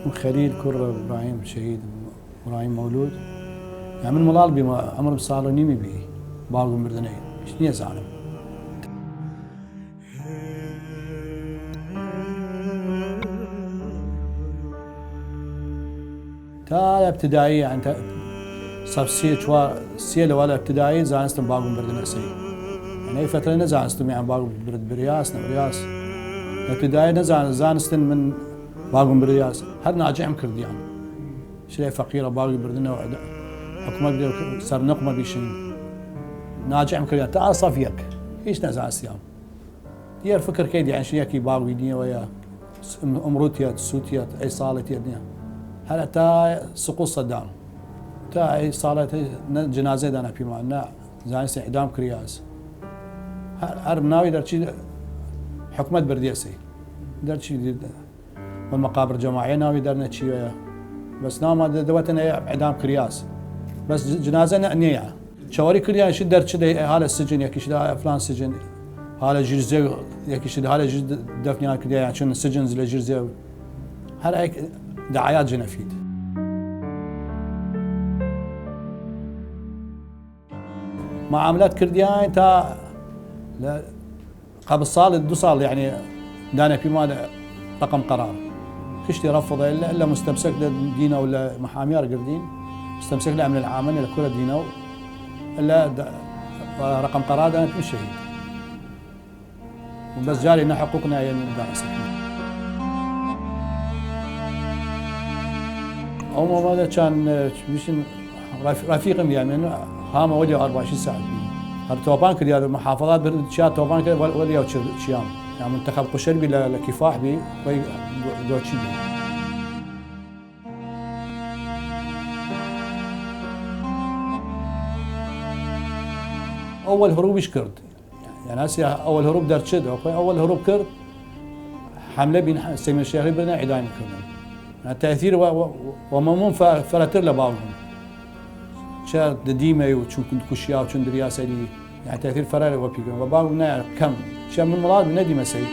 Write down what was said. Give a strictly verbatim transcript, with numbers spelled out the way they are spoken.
من خەلیل کوڕ ئیبراهیم شەهید، ئیبراهیم مەولود. یا من مڵاڵ بیم، ئەمڕم ساڵ و نیمی بی، باوگم بردنەی، هیچ نیەزانم. تا ئبتدایی، یەعنی تا سەف سێ چوار، سێ لەوەل ئبتدایی زانستم باوگم بردنەسی. یەعنی ئەی فەترە نەزانستم، یەعنی باوگم برد بریاس، نەبریاس. ئبتدایی نەزان-، زانستن من باوگم بریاس. هەر ناجحم کردیان. شلێ فەقیرە باوگی بردنەوە، حکومەت بێ سەر نقمە بیشین. ناجحم کردیان تا سەف یەک. هیچ نەزانستیان. یەر فکر کەی دیانشی یەکی باوی نیەوەیە، ئمڕوو تیەت، سوو تیەت، ئەی ساڵی تیەت نیە. هەر تا سقوط سەدام. تا ئەی ساڵەت نە جنازەی دانە پیمان، نە زانست ئیعدام کریاس. هەر، هەر ناوی دەرچی حکومەت بردیەسی. دەرچی دی-، و مەقابر جەماعیە ناوی دەرنەچیوەیە. بەس ناما دە-، دەوەتن ئەی ئیعدام کریاس. بەس ج-، جنازە نە-، نیە. چاوەری کردیان شی دەرچ دەی، هالە سجن، یەکیش دا فلان سجن، هالە ژیر زێو، یەکیش دا هالە ژیر د-، دەفنیان کردیان، چون سجن لە ژیر زێو. هەر ئەیک دعایات جنەفید. معاملات کردیان تا لە قبل ساڵ، دو ساڵ، یەعنی دانە پیمان رقم قرار. خشتی رفض، لە، لە مستمسک دینە و لە محامیار گردین. مستمسک لە ئەمن العامن لە کورە دینە و لە د-، رقم قرار دانە پی شەهید. و بەس جاری نە حقوق نایەن دانە سەکن. ئەو مامادە چان، اه، بیشن رف-، رفیقم بیامێن، هامە وەلی ئارباشی سەعد بی. هەر تۆپان کرد، یاد محافظات بر چیا تۆپان کرد، وەل-، وەلی ئەو چ-، چیام. یا منتخب قوشەر بی لە، لە کیفاح بی، وەی دۆ-، دۆچی بی. ئەوەل هەڕوویش کرد. یان هەسی ئەوەل هەڕووب دەرچێت، ئەو خوەی ئەوەل هەڕووب کرد، حەملە بین ح-، سەیمە شێخی بردن ئیدام کردن. یان تەئثیر وە، وە، وە مەمون فە-، فەرەتر لە باوگم. چە ددیمەی و چون کوشیا و چون دریا سەری، یان تەئثیر فەرەر وە پیگرم. وە باوگم نایە کەم. چە من مڵات نەدیمە سەی.